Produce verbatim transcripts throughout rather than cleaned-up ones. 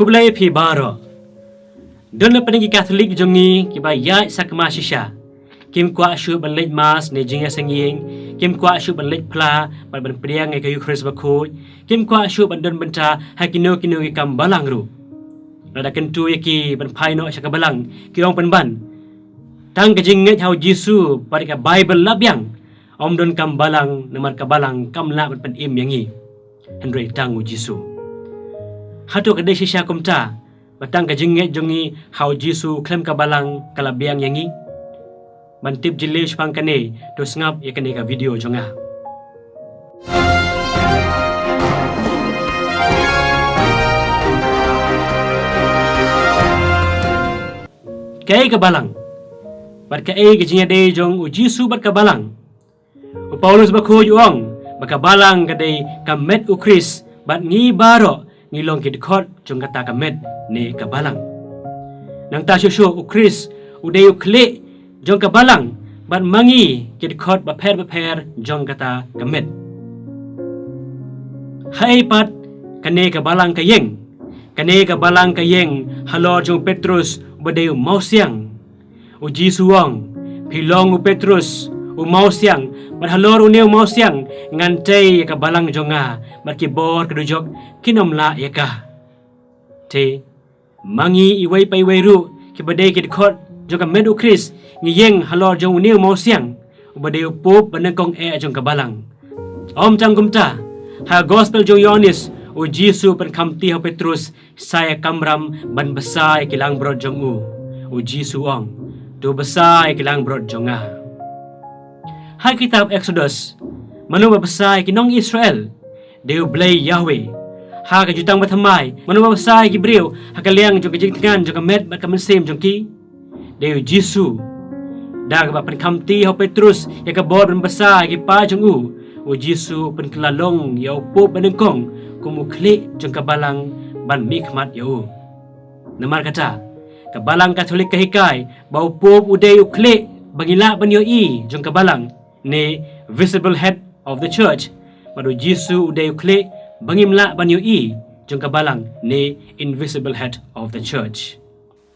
Khublei phi baroh. Don na pdeng ki Katholik jong ngi kiba ïaid sakma shisha. Kim kwah shuh ban leit Mass ne jingïaseng ïing, kim kwah shuh ban leit phla bad ban pdiang ïa ka Eucharist bakhuid, kim kwah shuh ban don bynta ha kino kino ki kam balang ruh. Lada kyntu ïa ki ban phai noh sha ka balang, ki ong pynban, tang ka jingngeit ha u Jisu bad ka Baibl la biang. Ym don kam balang namar ka balang kam lah ban pynim ïa ngi, hynrei tang u Jisu. Hato ka dei shisha kumta, ba tang ka jingngeit jong ngi ha u Jisu khlem ka balang ka la biang ïa ngi? Ban tip jylliew shaphang kane, to sngap ïa kane ka video jong nga. Kaei ka balang? Bad kaei ka jingïadei jong u Jisu bad ka balang? U Paulus bakhuid u ong ba ka balang ka dei ka met u Khrist, bad ngi baroh ngi long ki dkhot jong kata ka met ne ka balang. Nangta shuh shuh u Khrist u dei u khlieh jong ka balang, bad ma ngi ki dkhot bapher bapher jong kata ka met. Haei pat kane ka balang ka ïeng? Kane ka balang ka ïeng halor jong u Petrus uba dei u mawsiang. U Jisu u ong, phi long u Petrus, u mawsiang, bad halor une u mawsiang ngan tei ïa ka balang jong nga, bad ki bor ka dujok kin ym lah ïa ka. Te ma ngi iwei pa iwei ruh kiba dei ki dkhot jong ka met u Khrist, ngi ïeng halor jong une u mawsiang uba dei u Pope banyngkong eh jong ka balang. Ym tang kumta, ha gospel jong u Ïoannis, u Jisu u pynkhamti ha u Petrus sa ïa kamram ban bsa ïa ki langbrot jong u. U Jisu u ong, to bsa ïa ki langbrot jong nga. Ha kitab Exodus, mano ba bsa ïa ki nong Israel? Dei u Blei Yahweh. Ha ka Jutang Bathymmai, mano ba bsa ïa ki briew ha ka liang jong ka jingthngan jong ka met bad ka mynsiem jong ki? Dei u Jisu. Da kaba pynkhamti ha u Petrus ïa ka bor ban bsa ïa ki paid jong u, u Jisu u pynkylla long ïa u Pope banyngkong kum u khlieh jong ka balang ban mihkhmat ïa u. Namar kata, ka balang Katholik ka hikai ba u Pope u dei u khlieh ba ngi lah ban ïohi jong ka balang, ne visible head of the church, bad u Jisu u dei u khlieh ba ngim lah ban ïohi jong ka balang, ne invisible head of the church.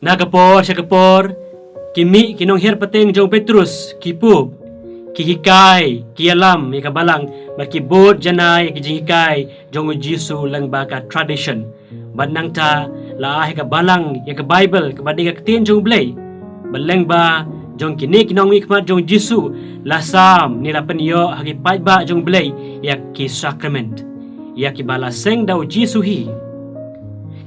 Na ka por sha ka por, ki mih ki nonghiar pateng jong u Petrus, ki Pope, ki hikai, ki ïalam ïa ka balang, bad ki bud janai ïa ki jinghikai jong u Jisu lyngba ka tradition. Bad nangta la ai ha ka balang ïa ka Baibl kaba dei ka ktien jong u Blei. Bad lyngba jong kine ki nongmihkhmat jong u Jisu la sam ne la pynïoh ha ki paidbah jong u Blei ïa ki sakrament, ïa kiba la seng da u Jisu hi.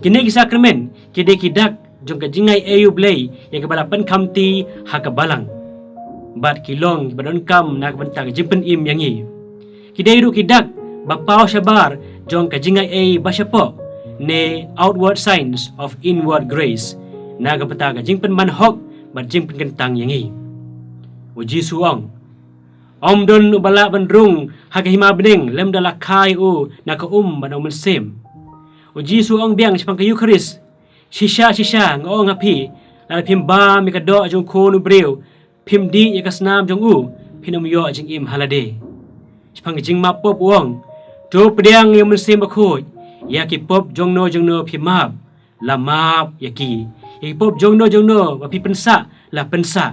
Kine ki sakrament ki dei ki dak jong ka jingaiei u Blei ïa kaba la pynkhamti ha ka balang. Bad ki long kiba donkam na ka bynta ka jingpynim ïa ngi. Ki dei ruh ki dak ba paw shabar jong ka jingaiei ba shapoh, ne outward signs of inward grace, na ka bynta ka jingpynman hok bad jingpynkyntang ïa ngi. U Jisu u ong, ym don uba lah ban rung ha ka hima bneng lymda la kha ïa u na ka um bad na u mynsiem. U Jisu u ong biang shaphang ka Eukharist, shisha shisha nga ong ha phi, lada phim bam ïa ka doh jong u Khun u briew, phim dih ïa ka snam jong u, phin ym ïoh jingim ha lade. Shaphang ka jingmap pop u ong, to pdiang ïa u Mynsiem Bakhuid. Ïa ki pop jongno jongno phi map, la map ïa ki. Ïa ki pop jongno jongno ba phi pynsah, la pynsah.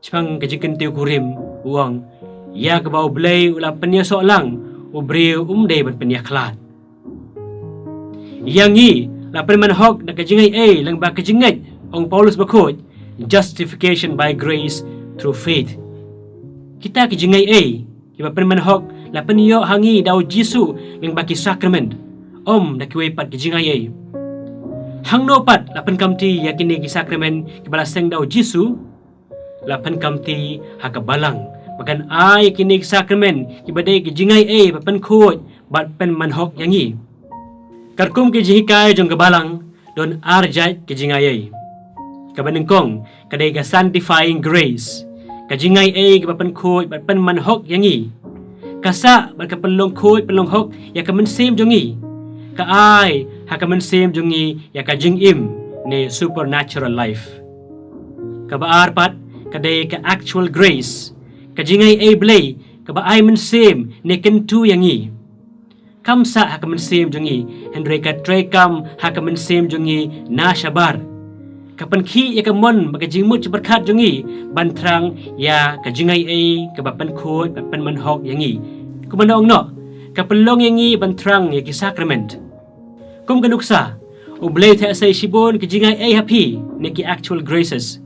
Shaphang ka Jingkyntiew Kurim u ong, ïa kaba u Blei u la pynïasoh lang, u briew um dei ban pynïakhlad. Ïa ngi la pynman hok da ka jingaiei lyngba ka jingngeit, ong u Paulus Bakhuid, justification by grace through faith. Kita ki jingaiei kiba pynman hok la pynïoh ha ngi da u Jisu lyngba ki sakrament, ym da kiwei pat ki jingaiei. Hangno pat la pynkhamti ïa kine ki sakrament kiba la seng da u Jisu? La pynkhamti ha ka balang ba kan ai kine ki sakrament kiba dei ki jingaiei ba pynkhuid bad pynman hok ïa ngi. Katkum ki jinghikai jong ka balang, don ar jait ki jingaiei. Kaba nyngkong ka dei ka sanctifying grace, ka jingaiei kaba pynkhuid bad pynman hok ïa ngi. Ka sah bad ka pynlong khuid pynlong hok ïa ka mynsiem jong ngi. Ka ai ha ka mynsiem jong ngi ïa ka jingim, ne supernatural life. Kaba ar pat ka dei ka actual grace, ka jingaiei Blei kaba ai mynsiem ne kyntu ïa ngi. kam sah ha ka mynsiem jong ngi, hynrei ka trei kam ha ka mynsiem jong ngi na shabar. Ka pynkhih ïa ka mon bad ka jingmut jingpyrkhat jong ngi ban thrang ïa ka jingaiei kaba pynkhuid bad pynman hok ïa ngi. Kumba nga ong noh, ka pynlong ïa ngi ban thrang ïa ki sakrament. Kum ka nuksa, U Blei u theh sei shibun ki jingaiei ha phi, ne ki actual graces.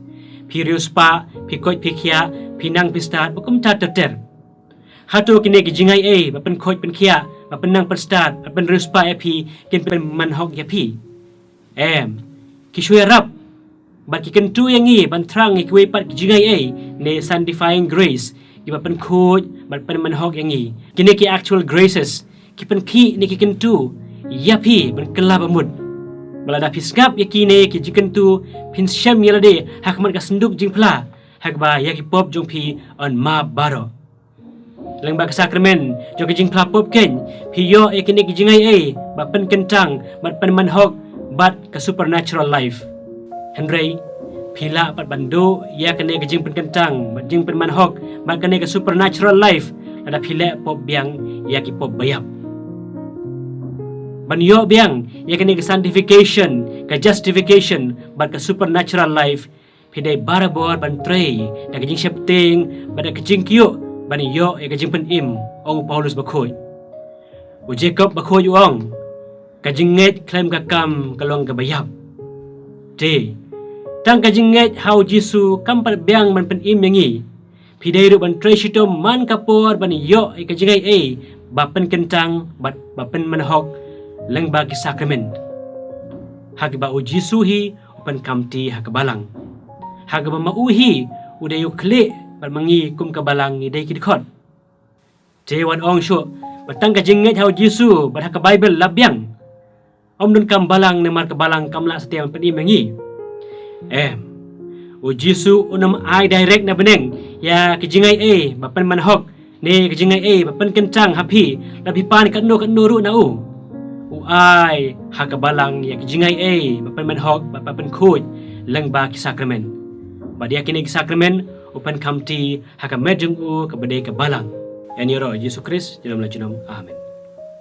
Phi riewspah, phi koit phi khiah, phi nang phi stad, bad kumta ter ter. Hato kine ki jingaiei ba pynkhuid pynkhiah, ba pynnang pynstad, ba pynriewspah ïa phi, kin pynman hok ïa phi? Em, ki shu ïarap bad ki kyntu ïa ngi ban thrang ïa kiwei pat ki jingaiei, ne sanctifying grace, kiba pynkhuid bad pynman hok ïa ngi. Kine ki actual graces ki pynkhih ne ki kyntu ïa phi ban kylla ba mut. Bad lada phi sngap ïa kine ki jingkyntu, phin shem ïa lade ha khmat ka synduk jingphla, ha kaba ïa ki pop jong phi yn map baroh. Lyngba ka sakrament jong ka jingphla pop keiñ, phi ïoh ïa kine ki jingaiei ba pynkyntang bad pynman hok bad ka supernatural life. Hynrei phi lah pat ban duh ïa kane ka jingpynkyntang bad jingpynman hok bad kane ka supernatural life lada phi leh pop biang ïa ki pop ba ïap. Ban ïoh biang ïa kane ka sanctification, ka justification bad ka supernatural life, phi dei barabor ban trei da ka jingsheptieng bad da ka jingkyiuh ban ïoh ïa ka jingpynim, ong u Paulus bakhuid. U Jakob bakhuid u ong, ka jingngeit khlem ka kam ka long kaba ïap. Te tang ka jingngeit ha U Jisu kam pat biang ban pynim ïa ngi. Phi dei ruh ban trei shitom man ka por ban ïoh ïa ka jingaiei ba pynkyntang bad ba pynman hok lyngba ki sakrament, ha kaba U Jisu hi u pynkhamti ha ka balang, ha kaba ma u hi u dei u khlieh bad ma ngi kum ka balang ngi dei ki dkhot. Te wat ong shuh ba tang ka jingngeit ha U Jisu bad ha ka Baibl la biang. Ym donkam balang, namar ka balang kam lah satia ban pynim ïa ngi. Em, U Jisu un ym ai direct na bneng ïa ka jingaiei ba pynman hok ne ka jingaiei ba pynkyntang ha phi lada phi pan katno katno ruh na u. U ai ha ka balang ïa ka jingaiei ba pynman hok bad ba pynkhuid lyngba ki sakrament. Bad ïa kine ki sakrament u pynkhamti ha ka met jong u kaba dei ka balang. Ïa kane ruh U Jisu Khrist, junom la junom. Amen.